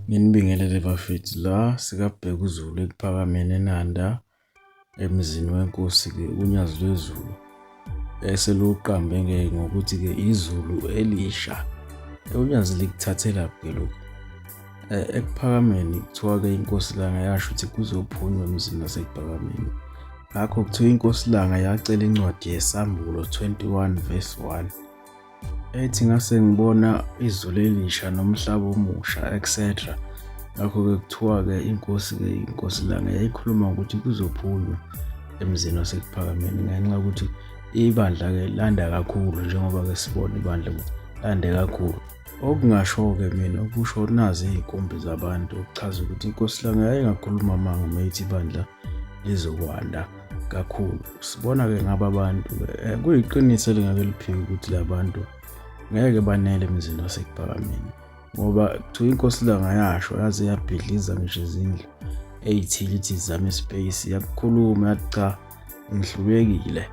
Nginibingelele bafethu la sikaBhekuzulu ekuphakameni eNanda emzini wenkosi-ke uNyazi lweZulu eseluqambe-ke ngokuthi-ke izulu elisha. UNyazi likuthathelaphi-ke lokhu? Ekuphakameni kuthiwa-ke inkosi Langa yasho ukuthi kuzophunywa emzini wasekuphakameni. Ngakho kuthiwa inkosi Langa yacela incwadi yeSambulo 21 verse 1 ethi ngase ngibona izulu elisha nomhlaba omusha etc. Ngakho-ke kuthiwa-ke inkosi-ke inkosi Langa yayikhuluma ukuthi kuzophunywa emzini wasekuphakameni ngenxa yokuthi ibandla-ke landa kakhulu njengoba-ke sibona ibandla ukuthi lande kakhulu. Okungasho-ke mina okusho nazi iy'nkumbi zabantu okuchaza ukuthi inkosi Langa yayingakhuluma amanga uma ithi ibandla lizokwanda kakhulu. Sibona-ke ngaba bantu kuyiqiniso elingeke liphike ukuthi la bantu ngeke banele emzini wasekuphakameni ngoba kuthiwa inkosi Langa yasho yaze yabhidliza ngisho izindlu ey'thile ithi izame ispace yakukhuluma yathi cha ngihlulekile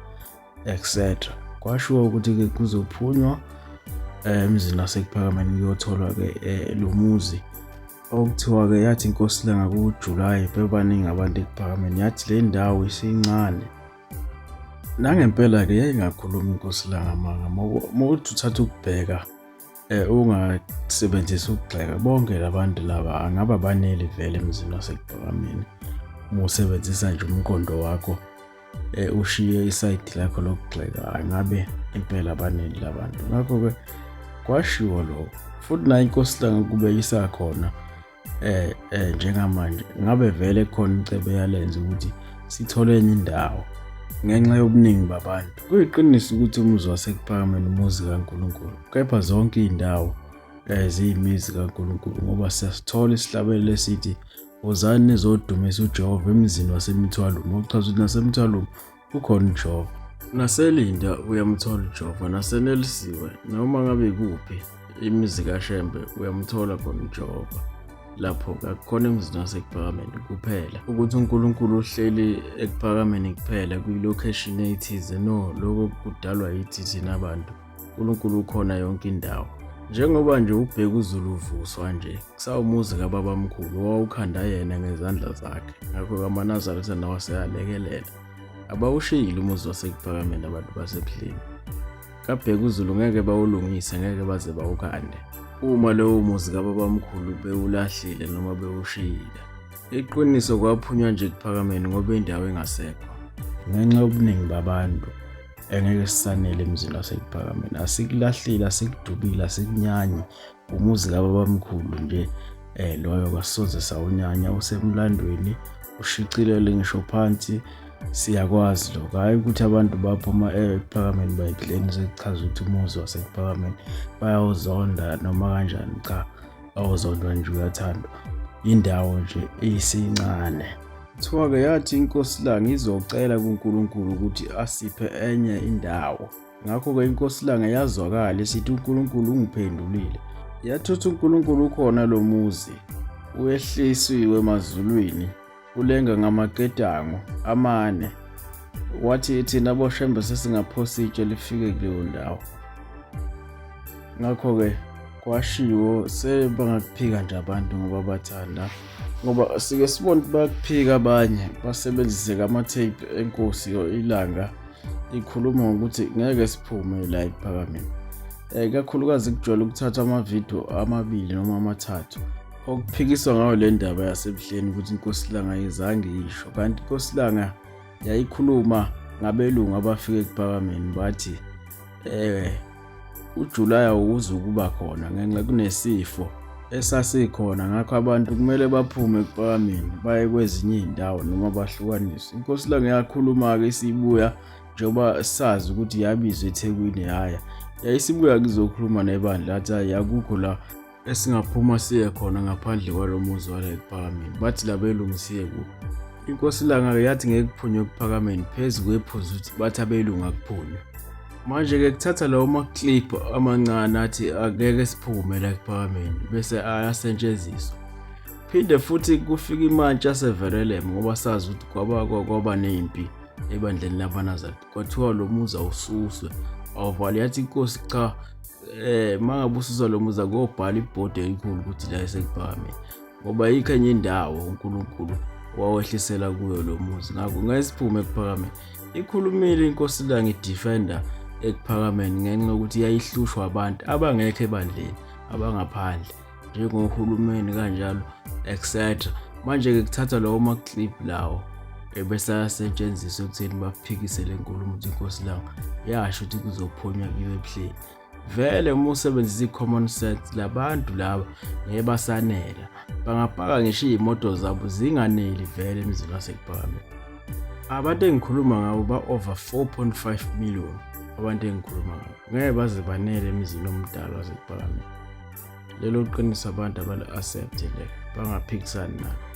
etc. Kwashiwo ukuthi-ke kuzophunywa emzini wasekuphakameni kuyotholwa-ke lo muzi okuthiwa-ke yathi inkosi Langa kuJulayi bebaningi abantu ekuphakameni yathi le ndawo isincane. Nangempela-ke yayingakhulumi inkosi Langa amanga uma uthi uthatha ukubheka ungasebenzisi ukugxeka bonke labantu laba angaba baneli vele emzini wasekuphakameni uma usebenzisa nje umqondo wakho ushiye isayidi lakho lokugxeka angabe impela abaneli labantu. Ngakho-ke kwashiwo lokho futhi nayo inkosi Langa kube isakhona njengamanje ngabe vele khona icebo yalenza ukuthi sithole enye indawo ngenxa yobuningi babantu. Kuyiqiniso ukuthi umuzi wasekuphakameni umuzi kaNkulunkulu, kepha zonke iy'ndawo ziyimizi kaNkulunkulu ngoba siyasithola isihlabelelo esithi wozani nizodumisa uJehova emzini waseMithwalume, okuchaza ukuthi naseMithwalume kukhona uJehova. Naselinda uyamthola uJehova, nasenelisiwe noma ngabe ikuphi imizi kaShembe uyamthola khona uJehova. Lapho-ke akukhona emzini wasekuphakameni kuphela ukuthi uNkulunkulu uhleli ekuphakameni kuphela kwilokheshini ethize, no, lokho kudalwa yithi thina bantu. uNkulunkulu ukhona yonke indawo. Njengoba nje uBhekuzulu uvuswa nje, kusawumuzi kababamkhulu owawukhanda yena ngezandla zakhe. Ngakho-ke amaNazaretha nawo aseyalekelela. Abawushiyile umuzi wasekuphakameni abantu baseBuhleni. KaBhekuzulu ngeke bawulungise, ngeke baze bawukhande. Uma lowo muzi kababamkhulu bewulahlile noma bewushiyile. Iqiniso kwaphunywa nje ekuphakameni ngoba indawo ingasekho. Ngenxa yobuningi babantu engeke sisanele emzini wasekuphakameni, asikulahlile, asikudubile, asikunyanyi. Umuzi kababamkhulu nje loyo kasoze sawunyanya, usemlandweni, ushicilele ngisho phansi, siyakwazi lokho. Hhayi ukuthi abantu baphuma ekuphakameni bayidleni sekuchaza ukuthi umuzi wasekuphakameni bayawuzonda noma kanjani. Cha, awuzondwa nje, uyathandwa. Indawo nje isincane. Kuthiwa-ke yathi inkosi Langa izocela kuNkulunkulu ukuthi asiphe enye indawo. Ngakho-ke inkosi Langa yazwakala isithi uNkulunkulu ungiphendulile. Yathi uthi uNkulunkulu ukhona lo muzi uyehlisiwe emazulwini ulenga ngamaketango amane. Wathi thina boShembe sesingaphosa itshe lifike kuleyo ndawo. Ngakho-ke kwashiwo sebangakuphika nje abantu ngoba bathanda, ngoba sike sibone ukuthi bayakuphika abanye basebenzise ama-tape enkosi ilanga ikhuluma ngokuthi ngeke siphume la ekuphakameni. Kakhulukazi kujwayele ukuthathwa amavidiyo amabili noma amathathu okuphikiswa ngayo le ndaba yaseBuhleni ukuthi inkosi Langa ayizange isho, kanti inkosi Langa yayikhuluma ngabelungu abafika ekuphakameni bathi uJulayi awuzukuba khona ngenxa kunesifo esasikhona, ngakho abantu kumele baphume ekuphakameni baye kwezinye iy'ndawo noma bahlukaniswe. Inkosi Langa yakhuluma-ke isibuya njengoba sazi ukuthi yabizwa eThekwini yaya, yayisibuya kuzokhuluma nebandla yathi hhayi akukho la esingaphuma siye khona ngaphandle kwalo muzi wala ekuphakameni, bathi labelungu siye kuphi. Inkosi Langa-ke yathi ngeke kuphunywe ekuphakameni phezu kwephuzu ukuthi bathi abelungu akuphunywe. Manje-ke kuthatha lawo ma-clip amancane athi angeke siphume la ekuphakameni bese ayasetshenziswa. Phinde futhi kufike imantshi yaseVerelem ngoba sazi ukuthi kwaba nempi ebandleni labaNazaretha, kwathiwa lo muzi awususwe awuvale. Yathi inkosi cha, Uma ngabe ususa lo muzi, akuyobhala ibhodi elikhulu ukuthi la eseKuphakameni, ngoba ayikho enye indawo uNkulunkulu wawehlisela kuyo lo muzi. Ngakho ngeke siphume eKuphakameni. Ikhulumile iNkosi Langa idefenda eKuphakameni ngenxa yokuthi yayihlushwa abantu abangekho ebandleni, abangaphandle, njengohulumeni kanjalo, etc. Manje-ke kuthatha lawo ma-clip lawo ebese ayasetshenziswa ekutheni baphikise le nkulumo ukuthi iNkosi Langa yasho ukuthi kuzophunywa kuyiwe eBuhleni. Vele uma usebenzisa i-common sense, labantu laba ngeke basanela, bangapaka ngisho iy'moto zabo zinganeli vele emzini waseKuphakameni. Abantu engikhuluma ngabo ba-over 4.5 million. Abantu engikhuluma ngabo ngeke baze banele emzini omdala waseKuphakameni. Lelo qiniso abantu abali-accept lelo, bangaphikisani nalo.